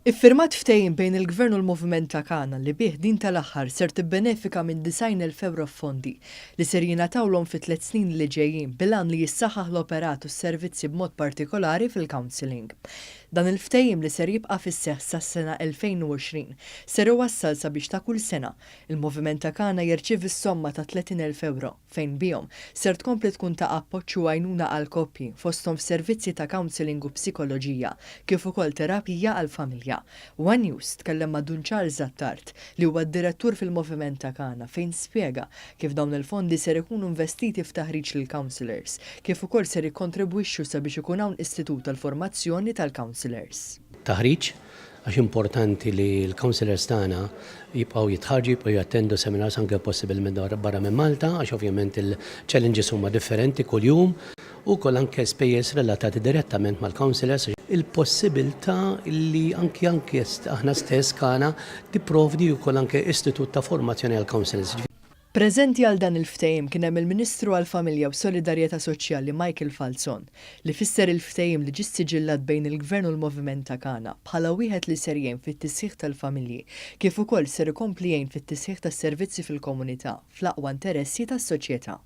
Iffirmat ftehim bejn il-Gvern u l-Moviment ta' Kana li bih din tal-aħħar ser tibbenefika minn 90,000 ewro f'fondi li ser jingħatawlhom fit-tliet snin li ġejjin bil-għan li jissaħħaħ l-operat u s-servizzi b'mod partikolari fil-counselling. Dan il-ftehim li ser jibqa' fis-seħħ sas-sena 2020 ser iwassal sabiex ta' kull sena il-Moviment ta' Kana jirċievi s-somma ta' 30,000 ewro fejn bihom ser tkompli tkun ta' appoġġ u għajnuna għal koppji, fosthom f'servizzi ta' counselling u psikoloġija, kif ukoll terapija għall-familja. One News tkellem ma' Dun Charles Attard, li huwa d-Direttur fil-Moviment ta' Kana, fejn spjega kif dawn il-fondi ser ikunu investiti f'taħriġ lill-counsellors, kif ukoll ser jikkontribwixxu sabiex ikun hawn istitut għall-formazzjoni tal-counsellors. Taħriġ, għax importanti li l-counsellors tagħna jibqgħu jitħarrġu, jibqgħu jattendu seminars anke possibilment barra minn Malta, għax ovvjament il-challenges huma differenti kuljum, u wkoll anke spejjeż relatati direttament mal-counsellors. Il-possibilità li anke anke aħna stess Kana tipprovdi wkoll anke istitut ta' formazzjoni għall-counsellors. Preżenti għal dan il-ftehim kien hemm il-Ministru għall-Familja u Solidarjetà Soċjali Michael Falzon, li fisser il-ftehim li ġie ssiġillat bejn il-Gvern u l-Moviment ta' Kana bħala wieħed li ser jgħin fit-tisħiħ tal-familji kif ukoll ser ikompli jgħin fit-tisħiħ tas-servizzi fil-komunità fl-aqwa interessi tas-soċjetà.